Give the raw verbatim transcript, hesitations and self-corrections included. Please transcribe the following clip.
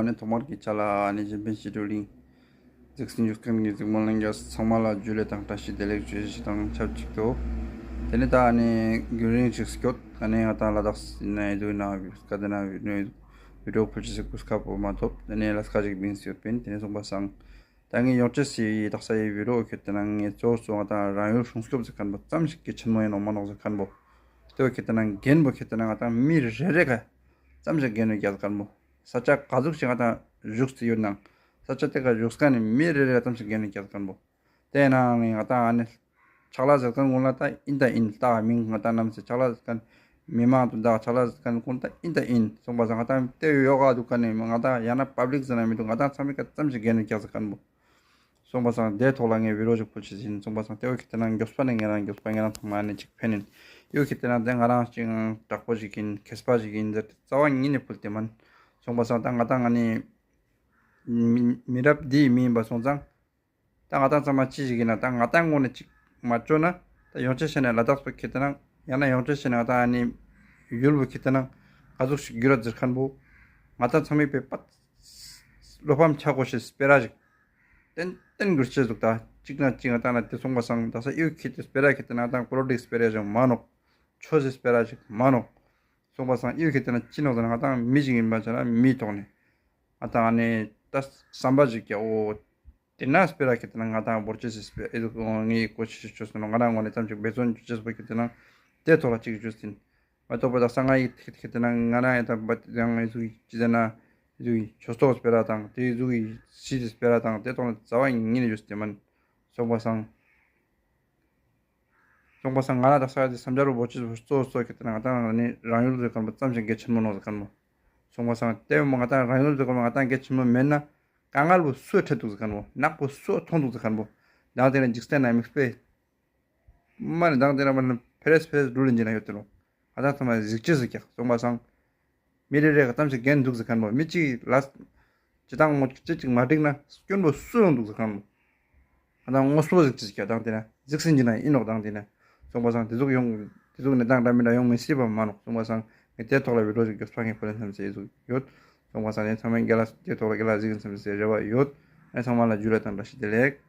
ནས་ཐོག་མར་གྱི་ཆ་ལ་ཨ་ནི་གཞན་ཕན་ཞི་ཁྲོའི་གླིང་གཟིགས་ཟིན་རྒྱུ་སྐམ་གྱི་གཟིགས་མོ་ལེན་རྒྱུ་ཚང་མ་ལ་ཇུ་ལེ་དང་བཀྲ་ཤིས་བདེ་ལེགས་ཞུ་ཞུ་དང་ཆབས་ཅིག་ཏུ། དེ་ནས་ད་ཨ་ནི་རྒྱུན་རིང་ཞིག་སྐྱོད། ཨ་ནི་ང་དང་ལ་དྭགས་ཡིན་ན་ཡི་དུ་ན་སྐ་དེ་ན་བི་ཌིའོ་ཕུལ་ཅི་སི་གུ་སྐབས་མ་ཐོབ། དེ་ནས་ལ་སྐ་ཅིག་བིང་སི་ཡོད་པིན། དེ་ནས་སོང་པ་སང་ད་ངས་ཡོང་ཅེས་སི་དག་ས་ཡི་བི་ཌིའོ་ཁྱེད་དེ་ན་ངས་གཙོ་བོ་ང་དང་རང་ཡུལ་སྲུང་སྐྱོབ་ཟེར་མཁན་པོ་ཙམ་ཞིག་གི་ཆེན་མོ་ཡིན་ནོ་མ་ནོག་ཟེར་མཁན་པོ། དེ་བོ་ཁྱེད་དེ་ན་འགན་པོ་ཁྱེད་དེ་ན་ང་དང་མི་རེ་རེ་ག་ཙམ་ཞིག་འགན་ཡོད་རྒྱ་ཟེར་མཁན་པོ། ས་ཆ་ག་ཟུག་ཞིག་ང་དང་བཞུགས་ཏེ་ཡོད་ནའང་ས་ཆ་དེ་ག་བཞུགས་མཁན་ནི་མི་རེ་རེ་ག་ཙམ་ཞིག་འགན་ཡོད་རྒྱ་ཟེར་མཁན་པོ། དེ་ན་ནི་ང་དང་ཨ་ནི་ཕྱག་ལས་ཟེར་མཁན་ཀུན་ལ་ད་ཡིན་ད་ཡིན། ད་མིང་ང་དང་ནམ་ཟེར་ཕྱག་ལས་ཟེར་མཁན་མི་མང་དུ་ད་ཕྱག་ལས་ཟེར་མཁན་ཀུན་ད་ཡིན་ད་ཡིན། སོང་པ་སང་ང་དང་དེ་ཡོ་ག་འདུག་ག་ནི་ང་དང་ཡང་ན་པབ་ལིག་ཟེར་ན་མི་འདུག་ང་དང་ཚང་མས་ག་ཙམ་ཞིག་འགན་ཡོད་རྒྱ་ཟེར་མཁན་པོ། སོང་པ་སང་དེ་ཐོག་ལ་ངས་བི་ཌིའོ་ཞིག་ཕུལ་ཅི་ཟིན། སོང་པ་སང་དེ་བོ་ཁྱེད་དེ་ན་མགྱོགས་པ་ནས་ངས་རང་མགྱོགས་པ་ངས་རང་ཚང་མ་ནས་ཅིག་ཕན་ཡིན། ཡོ་ཁྱེད་དེ་ན་དེ་ང་རང་ཅིག་དྲག་པོ་ཞིག་ཡིན་མཁས་པ་ཞིག་ཡིན་ཟེར་ཏེ་རྩ་བ་ཉིད་ནས་ཕུལ་ཏེ་མིན། སོང་པ་སང་ད་ང་དང་ང་ནི་མི་མི་རབས་འདིའི་མི་ཡིན་པ་སོང་ཙང་། ད་ང་དང་ཚང་མ་ཅི་ཞིག་ཡིན་ན་ད་ང་དང་ངོ་ནས་ཅིག་མ་བཅོ་ན་ད་ཡོང་ཅེས་བྱས་ནས་ལ་དྭགས་པ་ཁྱེད་དེ་ན་ཡང་ན་ཡོང་ཅེས་བྱས་ནས་ང་དང་ཨ་ནི་ཡུལ་བོ་ཁྱེད་དེ་ན་ག་ཟུག་ཞིག་འགྱུར་ར་ཟེར་མཁན་པོ། ང་དང་ཚང་མས་པའི་པ་བློ་ཕམ་ཆག་དགོས་ཤེས་སྤེ་ར་ཞིག་ཏན་ཏན་འགྱུར་ཅེས་འདུག་ད་གཅིག་ན་གཅིག་ང་དང་ན་དེ་སོང་པ་སང་ད་ས་གཡུ་ཁྱེད་དེ་སྤེ་ར་ཁྱེད་དེ་ན་ང་དང་པོ་ལོ་ཊིག་སྤེ་ར་ཞིག་མ་ནོག་ཆོས་སི་སྤེ་ར་ཞིག་མ་ནོག་སོང་པ་སང་གཡུ་ཁྱེད་དེ་ན་ཅི་ནོག་ཟེར་ན་ང་དང་མི་ཞིག་ཡིན་པ་ཆ་ན་མིའི་ཐོག་ནས་ང་དང་ཨ་ནི་ད་བསམ་པ་ཞིག་རྒྱག་འོ། དེ་ན་སྤེ་ར་ཁྱེད་དེ་ན་ང་དང་བོར་ཅེས་སི་སྤེ་ཨེ་ཟུག་ངའི་གོ་ཆེ་ཆེ་ཆོས་སུ་ང་རང་ངོ་ནས་ཙམ་ཅིག་འབད་བརྩོན་ཅུ་ཅེས་པོ་ཁྱེད་དེ་ན་དེ་ཐོག་ལ་ཅིག་ཅུ་ཟིན། མ་གཏོགས་པ་ད་ས་ང་ཡི་ཐིག་ཐིག་དེ་ན་ང་རང་ཡི་ད་བ་དེ་ཡང་ཨེ་ཟུག་ཅི་ཟེར་ན་ཨེ་ཟུག་ཆོས་ཐོག་སྤེ་ར་དང་དེ་ཟུག་གི་སི་དེ་སྤེ་ར་དང་དེ་ཐོག་ལ་རྩ་བ་ཉིད་ནས་ཡོད་དེ་མིན། སོང་པ་སང་། སོང་པ་སང་ང་རང་ད་ས་དེ་བསམ་འཆར་བོ་ཅི་གཙོ་གཙོ་ཁྱེད་དེ་ན་ང་དང་ནི་རང་ཡུལ་ཟེར་མཁན་པོ་ཙམ་ཞིག་གལ་ཆེན་མོ་ནོག་ཟེར་མཁན་པོ། སོང་པ་སང་དེ་མོ་ང་དང་རང་ཡུལ་ཟེར་མཁན་པོ་ང་དང་གལ་ཆེན་མོ་མེད་ན་དཀའ་ངལ་བོ་སུས་འཕྲད་འདུག་ཟེར་མཁན་པོ། ནག་པོ་སུས་མཐོང་འདུག་ཟེར་མཁན་པོ། མདང་དེ་ན་འཇིག་རྟེན་ན་མིག་དཔེ། མ་ནི་མདང་དེ་ན་མ་ནི་ཕེ་རེས་ཕེ་རེས་འགྲུལ་ལེན་གྱི་ན་ཡོད་དེ་ནོ། ང་དང་ཚང་མ་གཟིགས་ཅི་ཟིག་ཀྱག་སོང་པ་སང་། མི་རེ་རེ་ག་ཙམ་ཞིག་འགན་འདུག་ཟེར་མཁན་པོ། མི་གཅིག་ལ་སྤྱི་བཏང་ངོ་ཅི་གཅིག་མ་འགྲིག་ན་སྐྱོན་པོ་སུ་ཡོང་འདུག་ཟེར་མཁན་པོ། ང་དང་ངོ་སོ་ཟིག་ཅིག་ཀྱག་དང་དེ་ན་གཟིགས་ཟིན་གྱི་ན་ཡིན་ནོག་དང་དེ་ན། སོང་པ་སང་དེ་ཟུག་ཡོང་དེ་ཟུག་གནས་སྟངས་འདྲ་མི་འདྲ་ཡོང་མི་སྲིད་པ་མ་ནོག་སོང་པ་སང་ངས་དེ་ཐོག་ལ་བི་ཌིའོ་ཞིག་མགྱོགས་པ་ངས་ཕུལ་ལེན་བསམ་སེ་ཟུག་ཡོད། སོང་པ་སང་ནས་ཚང་མས་རྒན་ལགས་དེ་ཐོག་ལ་རྒན་ལགས་གཟིགས་བསམ་སེ་རེ་བ་ཡོད། ཨ་ཚང་མ་ལ་ཇུ་ལེ་དང་བཀྲ་ཤིས་བདེ་ལེགས།